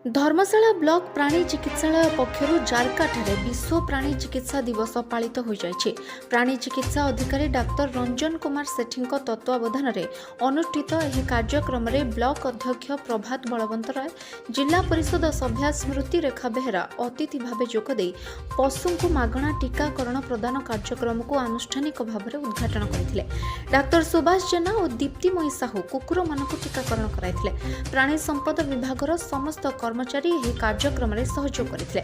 ଧର୍ମଶାଳା block ପ୍ରାଣୀ ଚିକିତ୍ସାଳୟ ପକ୍ଷରୁ ଜାରକାଠାରେ ବିଶ୍ୱ ପ୍ରାଣୀ ଚିକିତ୍ସା ଦିବସ ପାଳିତ ହୋଇଯାଇଛି। ପ୍ରାଣୀ ଚିକିତ୍ସା ଅଧିକାରୀ ଡାକ୍ତର ରଞ୍ଜନ କୁମାର ସେଠୀଙ୍କ ତତ୍ତ୍ୱାବଧାନରେ ଅନୁଷ୍ଠିତ ଏହି କାର୍ଯ୍ୟକ୍ରମରେ ବ୍ଲକ ଅଧ୍ୟକ୍ଷ ପ୍ରଭାତ ବଳବନ୍ତରାୟ, ଜିଲ୍ଲା ପରିଷଦ ସଭ୍ୟା ସ୍ମୃତିରେଖା ବେହେରା ଅତିଥି ଭାବେ ଯୋଗଦେଇ ପଶୁଙ୍କୁ ମାଗଣା ଟୀକାକରଣ ପ୍ରଦାନ କାର୍ଯ୍ୟକ୍ରମକୁ ଆନୁଷ୍ଠାନିକ ଭାବରେ ଉଦ୍ଘାଟନ କରିଥିଲେ। ଡାକ୍ତର ସୁଭାଷ ଜେନା ଓ ଦୀପ୍ତିମୟୀ ସାହୁ କୁକୁରମାନଙ୍କୁ ଟୀକାକରଣ କରାଇଥିଲେ। ପ୍ରାଣୀ ସମ୍ପଦ ବିଭାଗର ସମସ୍ତ କର୍ମଚାରୀ ଏହି କାର୍ଯ୍ୟକ୍ରମରେ ସହଯୋଗ କରିଥିଲେ।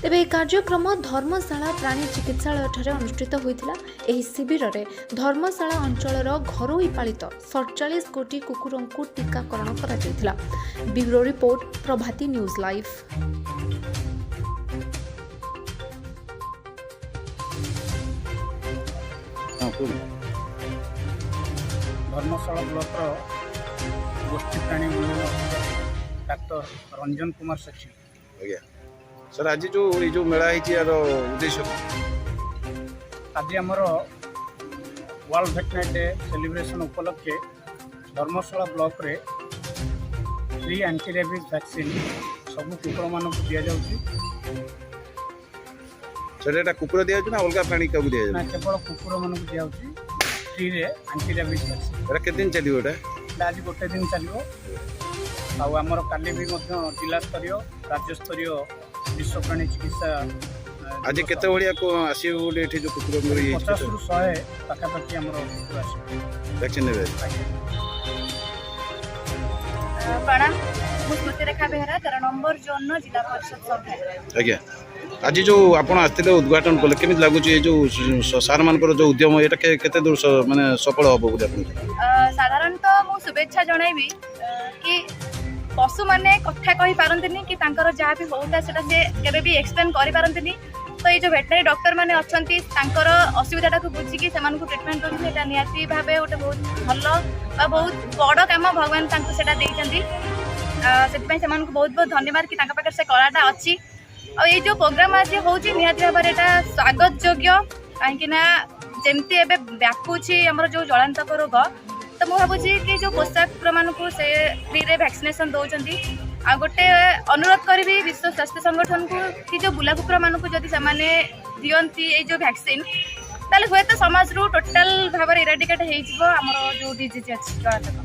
ତେବେ ଏହି କାର୍ଯ୍ୟକ୍ରମ ଧର୍ମଶାଳା ପ୍ରାଣୀ ଚିକିତ୍ସାଳୟଠାରେ ଅନୁଷ୍ଠିତ ହୋଇଥିଲା। ଏହି ଶିବିରରେ ଧର୍ମଶାଳା ଅଞ୍ଚଳର ଘରୋଇ ପାଳିତ 47 ଗୋଟି କୁକୁରଙ୍କୁ ଟୀକାକରଣ କରାଯାଇଥିଲା। Bureau report, Prabhati news live. ହଁ, କୁହନ୍ତୁ। ଧର୍ମଶାଳା ବ୍ଲକର ଗୋଷ୍ଠୀ ପ୍ରାଣୀ ଉନ୍ନୟନ ଅଧିକାରୀ ଡାକ୍ତର ରଞ୍ଜନ କୁମାର ସେଠୀ। ଆଜ୍ଞା ସାର୍, ଆଜି ଯେଉଁ ଏଇ ଯେଉଁ ମେଳା ହେଇଛି, ଏହାର ଉଦ୍ଦେଶ୍ୟ କ'ଣ? ଆଜି ଆମର ୱାର୍ଲଡ ଭେଟନାରୀ ଡେ ସେଲିବ୍ରେସନ୍ ଉପଲକ୍ଷେ ଧର୍ମଶାଳା ବ୍ଲକରେ ଫ୍ରି ଆଣ୍ଟି ରେବିଜ୍ ଭ୍ୟାକ୍ସିନ୍ ସବୁ କୁକୁରମାନଙ୍କୁ ଦିଆଯାଉଛି। ସାର୍, ଏଇଟା କୁକୁର ଦିଆଯାଉଛି ନା ଅଲଗା ପ୍ରାଣୀ କାହାକୁ ନା। ଦିଆଯାଉଛି? କେବଳ କୁକୁରମାନଙ୍କୁ ଦିଆଯାଉଛି ଫ୍ରିରେ ଆଣ୍ଟି ରେବିଜ୍ ଭ୍ୟାକ୍ସିନ୍। ଏଇଟା କେତେ ଦିନ ଚାଲିବ ଏଇଟା? ଏଇଟା ଆଜି ଗୋଟେ ଦିନ ଚାଲିବ। ଆଉ ଆମର କାଲି ବି ମଧ୍ୟ ଜିଲ୍ଲା ସ୍ତରୀୟ, ରାଜ୍ୟସ୍ତରୀୟ ବିଶ୍ୱ ପ୍ରାଣୀ ଚିକିତ୍ସା ଆଜି ଦିବସ। କେତେ ଭଳିଆ ଆସିବେ ବୋଲି ଏଠି ଯେଉଁ କୁକୁରଙ୍କର ଇଏ ହେଇଛି? 50ରୁ 100 ପାଖାପାଖି ଆମର କୁକୁର ଆସିବ। ଭ୍ୟାକ୍ସିନ୍ ନେବେ? ଆଜ୍ଞା। ପ୍ରଣାମ, ମୁଁ ସ୍ମୃତିରେଖା ବେହେରା, 13 ନମ୍ବର ଜୋନ୍ର ଜିଲ୍ଲା ପରିଷଦ ସଭ୍ୟା। ଆଜ୍ଞା, ଆଜି ଯେଉଁ ଆପଣ ଆସିଥିଲେ, ଉଦ୍ଘାଟନ କଲେ, କେମିତି ଲାଗୁଛି? ଏଇ ଯେଉଁ ସାର୍ମାନଙ୍କର ଯେଉଁ ଉଦ୍ୟମ, ଏଇଟା କେତେ ଦୂର ମାନେ ସଫଳ ହେବ ବୋଲି ଆପଣ ସାଧାରଣତଃ ମୁଁ ଶୁଭେଚ୍ଛା ଜଣାଇବି କି ପଶୁମାନେ କଥା କହିପାରନ୍ତିନି କି ତାଙ୍କର ଯାହା ବି ହେଉଥାଏ, ସେଟା ସେ କେବେ ବି ଏକ୍ସପ୍ଲେନ୍ କରିପାରନ୍ତିନି। ତ ଏଇ ଯେଉଁ ଭେଟନାରୀ ଡକ୍ଟର ମାନେ ଅଛନ୍ତି, ତାଙ୍କର ଅସୁବିଧାଟାକୁ ବୁଝିକି ସେମାନଙ୍କୁ ଟ୍ରିଟମେଣ୍ଟ ଦେଉଛନ୍ତି। ଏଇଟା ନିହାତି ଭାବେ ଗୋଟେ ବହୁତ ଭଲ ବା ବହୁତ ବଡ଼ କାମ। ଭଗବାନ ତାଙ୍କୁ ସେଇଟା ଦେଇଛନ୍ତି। ସେଥିପାଇଁ ସେମାନଙ୍କୁ ବହୁତ ବହୁତ ଧନ୍ୟବାଦ କି ତାଙ୍କ ପାଖରେ ସେ କଳାଟା ଅଛି। ଆଉ ଏଇ ଯେଉଁ ପ୍ରୋଗ୍ରାମ ଆଜି ହେଉଛି, ନିହାତି ଭାବରେ ଏଇଟା ସ୍ୱାଗତ ଯୋଗ୍ୟ, କାହିଁକି ନା ଯେମିତି ଏବେ ବ୍ୟାପୁଛି ଆମର ଯେଉଁ ଜଳାନ୍ତକ ରୋଗ, ତ ମୁଁ ଭାବୁଛି କି ଯେଉଁ ପୋଷା କୁକୁରମାନଙ୍କୁ ସେ ଫ୍ରିରେ ଭ୍ୟାକ୍ସିନେସନ୍ ଦେଉଛନ୍ତି। ଆଉ ଗୋଟେ ଅନୁରୋଧ କରିବି ବିଶ୍ୱ ସ୍ୱାସ୍ଥ୍ୟ ସଂଗଠନକୁ କି ଯେଉଁ ବୁଲା କୁକୁରମାନଙ୍କୁ ଯଦି ସେମାନେ ଦିଅନ୍ତି ଏଇ ଯେଉଁ ଭ୍ୟାକ୍ସିନ୍, ତାହେଲେ ହୁଏତ ସମାଜରୁ ଟୋଟାଲ ଭାବରେ ଇରାଡିକେଟ୍ ହେଇଯିବ ଆମର ଯେଉଁ ଡିଜିଜ୍ ଅଛି ଜଳାନ୍ତକ।